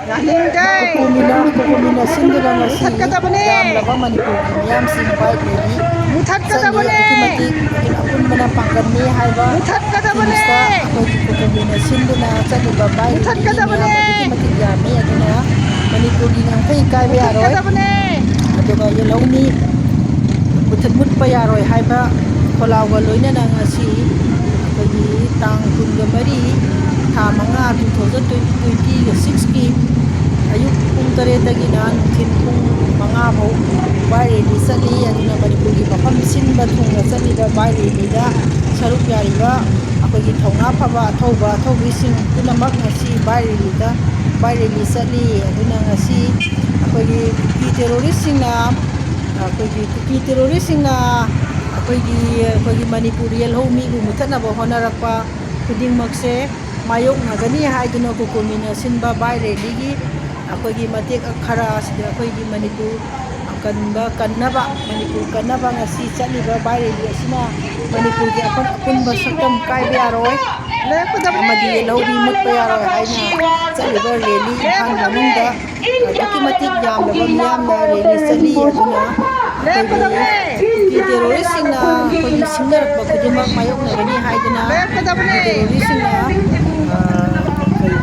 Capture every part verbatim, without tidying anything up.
ꯌꯥꯅꯤꯡꯗꯦ꯫ ꯀꯣꯀꯣꯃꯤꯅ, ꯀꯣꯀꯣꯃꯤꯅ ꯁꯤꯟꯗꯨꯅ ꯉꯁꯤ ꯃꯨꯊꯠꯀꯗꯕꯅꯦ꯫ ꯌꯥꯝꯂꯕ ꯃꯅꯤꯄꯨꯔꯒꯤ ꯃꯤꯌꯥꯝꯁꯤꯡ ꯕꯥꯏꯛ ꯔꯦꯂꯤ ꯆꯠꯂꯤ꯫ ꯃꯨꯊꯠꯀꯗꯕꯅꯦ꯫ ꯑꯗꯨꯛꯀꯤ ꯃꯇꯤꯛ ꯑꯄꯨꯟꯕꯅ ꯄꯥꯡꯒꯜꯅꯤ ꯍꯥꯏꯕ ꯃꯨꯊꯠꯀꯗꯕꯅꯦ꯫ ꯊꯤꯝꯁꯇ ꯑꯩꯈꯣꯏꯒꯤ ꯀꯣꯀꯣꯃꯤꯅ ꯁꯤꯟꯗꯨꯅ ꯆꯠꯂꯤꯕ ꯕꯥꯏꯛ ꯔꯦꯂꯤꯒꯤ ꯃꯨꯊꯠꯀꯗꯕꯅꯦ꯫ ꯃꯤꯌꯥꯝ ꯑꯗꯨꯛꯀꯤ ꯃꯇꯤꯛ ꯌꯥꯝꯃꯤ꯫ ꯑꯗꯨꯅ ꯃꯅꯤꯄꯨꯔꯒꯤ ꯉꯝꯈꯩ ꯀꯥꯏꯕ ꯌꯥꯔꯣꯏ꯫ ꯃꯨꯊꯠꯀꯗꯕꯅꯦ꯫ ꯑꯗꯨꯒ ꯌꯦꯜꯍꯧꯃꯤ ꯃꯨꯊꯠ-, ꯃꯨꯠꯄ ꯌꯥꯔꯣꯏ ꯍꯥꯏꯕ ꯈꯣꯜꯂꯥꯎꯒ ꯂꯣꯏꯅꯅ ꯉꯁꯤ ꯑꯩꯈꯣꯏꯒꯤ ꯇꯥꯡ ꯀꯨꯟꯒ ꯃꯔꯤ, ꯊꯥ ꯃꯉꯥ, two thousand twenty, twenty sixꯀꯤ ꯑꯌꯨꯛ ꯄꯨꯡ ꯇꯔꯦꯠꯇꯒꯤꯅ ꯅꯨꯡꯊꯤꯜ ꯄꯨꯡ ꯃꯉꯥ ꯐꯥꯎ ꯕꯥꯏꯛ ꯔꯦꯂꯤ ꯆꯠꯂꯤ꯫ ꯑꯗꯨꯅ ꯃꯅꯤꯄꯨꯔꯒꯤ ꯃꯐꯝ ꯁꯤꯟꯕ ꯊꯨꯡꯅ ꯆꯠꯂꯤꯕ ꯕꯥꯏꯛ ꯔꯦꯂꯤꯗ ꯁꯔꯨꯛ ꯌꯥꯔꯤꯕ ꯑꯩꯈꯣꯏꯒꯤ ꯊꯧꯅꯥ ꯐꯕ ꯑꯊꯧꯕ ꯑꯊꯧꯕꯤꯁꯤꯡ ꯄꯨꯝꯅꯃꯛ ꯉꯁꯤ ꯕꯥꯏꯛ ꯔꯦꯂꯤꯗ, ꯕꯥꯏꯛ ꯔꯦꯂꯤ ꯆꯠꯂꯤ꯫ ꯑꯗꯨꯅ ꯉꯁꯤ ꯑꯩꯈꯣꯏꯒꯤ ꯀꯨꯀꯤ ꯇꯦꯔꯣꯔꯤꯁꯁꯤꯡꯅ, ꯑꯩꯈꯣꯏꯒꯤ ꯀꯨꯀꯤ ꯇꯦꯔꯣꯔꯤꯁꯁꯤꯡꯅ ꯑꯩꯈꯣꯏꯒꯤ, ꯑꯩꯈꯣꯏꯒꯤ ꯃꯅꯤꯄꯨꯔ ꯌꯦꯜꯍꯧ ꯃꯤꯕꯨ ꯃꯨꯊꯠꯅꯕ ꯍꯣꯠꯅꯔꯛꯄ ꯈꯨꯗꯤꯡꯃꯛꯁꯦ ꯃꯥꯌꯣꯛꯅꯒꯅꯤ ꯍꯥꯏꯗꯨꯅ ꯀꯣꯀꯣꯃꯤꯅ ꯁꯤꯟꯕ ꯕꯥꯏꯛ ꯔꯦꯂꯤꯒꯤ ꯑꯩꯈꯣꯏꯒꯤ ꯃꯇꯦꯛ ꯈꯔ ꯑꯁꯤꯗ ꯑꯩꯈꯣꯏꯒꯤ ꯃꯅꯤꯄꯨꯔ ꯀꯟꯕ, ꯀꯟꯅꯕ, ꯃꯅꯤꯄꯨꯔ ꯀꯟꯅꯕ ꯉꯁꯤ ꯆꯠꯂꯤꯕ ꯕꯥꯏꯛ ꯔꯦꯂꯤ ꯑꯁꯤꯅ ꯃꯅꯤꯄꯨꯔꯒꯤ ꯑꯄꯨꯟ-, ꯑꯄꯨꯟꯕ ꯁꯛꯇꯝ ꯀꯥꯏꯕ ꯌꯥꯔꯣꯏ ꯂꯦꯞꯀꯗꯕꯅꯦ꯫ ꯑꯃꯗꯤ ꯌꯦꯜꯍꯧꯃꯤ ꯃꯨꯠꯄ ꯌꯥꯔꯣꯏ ꯍꯥꯏꯅ ꯆꯠꯂꯤꯕ ꯔꯦꯂꯤ ꯏꯝꯐꯥꯜ ꯃꯅꯨꯡꯗ ꯑꯗꯨꯛꯀꯤ ꯃꯇꯤꯛ ꯌꯥꯝꯂꯕ ꯃꯤꯌꯥꯝꯅ ꯔꯦꯂꯤ ꯆꯠꯂꯤ꯫ ꯑꯗꯨꯅ ꯑꯩꯈꯣꯏꯒꯤ ꯀꯨꯀꯤ ꯇꯦꯔꯣꯔꯤꯁꯁꯤꯡꯅ ꯑꯩꯈꯣꯏꯒꯤ ꯁꯤꯡꯅꯔꯛꯄ ꯈꯨꯗꯤꯡꯃꯛ ꯃꯥꯌꯣꯛꯅꯒꯅꯤ ꯍꯥꯏꯗꯨꯅ ꯀꯨꯀꯤ ꯇꯦꯔꯣꯔꯤꯁꯁꯤꯡꯅ, ꯑ, ꯑꯩꯈꯣꯏ,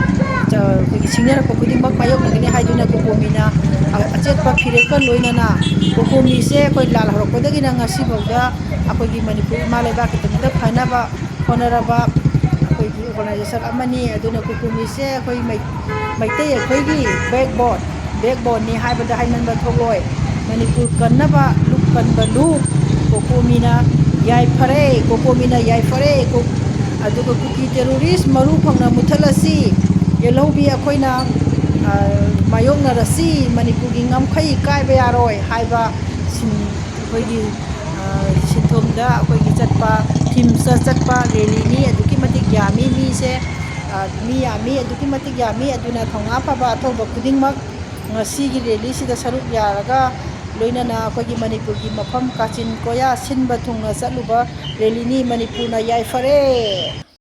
ꯆ-, ꯑꯩꯈꯣꯏꯒꯤ ꯁꯤꯡꯅꯔꯛꯄ ꯈꯨꯗꯤꯡꯃꯛ ꯃꯥꯌꯣꯛꯅꯒꯅꯤ ꯍꯥꯏꯗꯨꯅ ꯀꯣꯀꯣꯃꯤꯅ, ꯑ, ꯑꯆꯦꯠꯄ ꯐꯤꯔꯦꯞꯀ ꯂꯣꯏꯅꯅ ꯀꯣꯀꯣꯃꯤꯁꯦ ꯑꯩꯈꯣꯏ ꯂꯥꯟ ꯍꯧꯔꯛꯄꯗꯒꯤꯅ ꯉꯁꯤꯐꯥꯎꯗ ꯑꯩꯈꯣꯏꯒꯤ ꯃꯅꯤꯄꯨꯔ ꯏꯃꯥ ꯂꯩꯕꯥꯛꯀꯤꯗꯃꯛꯇ ꯐꯅꯕ ꯍꯣꯠꯅꯔꯕ ꯑꯩꯈꯣꯏꯒꯤ ꯑꯣꯔꯒꯅꯥꯏꯖꯦꯁꯟ ꯑꯃꯅꯤ꯫ ꯑꯗꯨꯅ ꯀꯣꯀꯣꯃꯤꯁꯦ ꯑꯩꯈꯣꯏ ꯃꯩ-, ꯃꯩꯇꯩ ꯑꯩꯈꯣꯏꯒꯤ backbone, backboneꯅꯤ ꯍꯥꯏꯕꯗ ꯍꯥꯏꯃꯟꯕ ꯊꯣꯛꯂꯣꯏ꯫ ꯃꯅꯤꯄꯨꯔ ꯀꯟꯅꯕ, ꯂꯨꯞ ꯀꯟꯕ ꯂꯨꯞ, ꯀꯣꯀꯣꯃꯤꯅ ꯌꯥꯏꯐꯔꯦ, ꯀꯣꯀꯣꯃꯤꯅ ꯌꯥꯏꯐꯔꯦ, ꯀꯣ-, ꯑꯗꯨꯒ ꯀꯨꯀꯤ ꯇꯦꯔꯣꯔꯤꯁ ꯃꯔꯨ ꯐꯪꯅ ꯃꯨꯊꯠꯂꯁꯤ꯫ ꯌꯦꯜꯍꯧꯃꯤ ꯑꯩꯈꯣꯏꯅ, ꯑ, ꯃꯥꯌꯣꯛꯅꯔꯁꯤ, ꯃꯅꯤꯄꯨꯔꯒꯤ ꯉꯝꯈꯩ ꯀꯥꯏꯕ ꯌꯥꯔꯣꯏ ꯍꯥꯏꯕ ꯁꯤꯟ-, ꯑꯩꯈꯣꯏꯒꯤ, ꯑ, ꯁꯤꯟꯊꯨꯡꯗ ꯑꯩꯈꯣꯏꯒꯤ ꯆꯠꯄ, ꯊꯤꯝꯁꯇ ꯆꯠꯄ ꯔꯦꯂꯤꯅꯤ꯫ ꯑꯗꯨꯛꯀꯤ ꯃꯇꯤꯛ ꯌꯥꯝꯃꯤ ꯃꯤꯁꯦ, ꯑ, ꯃꯤ ꯌꯥꯝꯃꯤ, ꯑꯗꯨꯛꯀꯤ ꯃꯇꯤꯛ ꯌꯥꯝꯃꯤ꯫ ꯑꯗꯨꯅ ꯊꯧꯅꯥ ꯐꯕ ꯑꯊꯧꯕ ꯈꯨꯗꯤꯡꯃꯛ ꯉꯁꯤꯒꯤ ꯔꯦꯂꯤꯁꯤꯗ ꯁꯔꯨꯛ ꯌꯥꯔꯒ ꯂꯣꯏꯅꯅ ꯑꯩꯈꯣꯏꯒꯤ ꯃꯅꯤꯄꯨꯔꯒꯤ ꯃꯐꯝ ꯀꯥꯆꯤꯟ ꯀꯣꯌꯥ ꯁꯤꯟꯕ ꯊꯨꯡꯅ ꯆꯠꯂꯨꯕ ꯔꯦꯂꯤꯅꯤ꯫ ꯃꯅꯤꯄꯨꯔꯅ ꯌꯥꯏꯐꯔꯦ꯫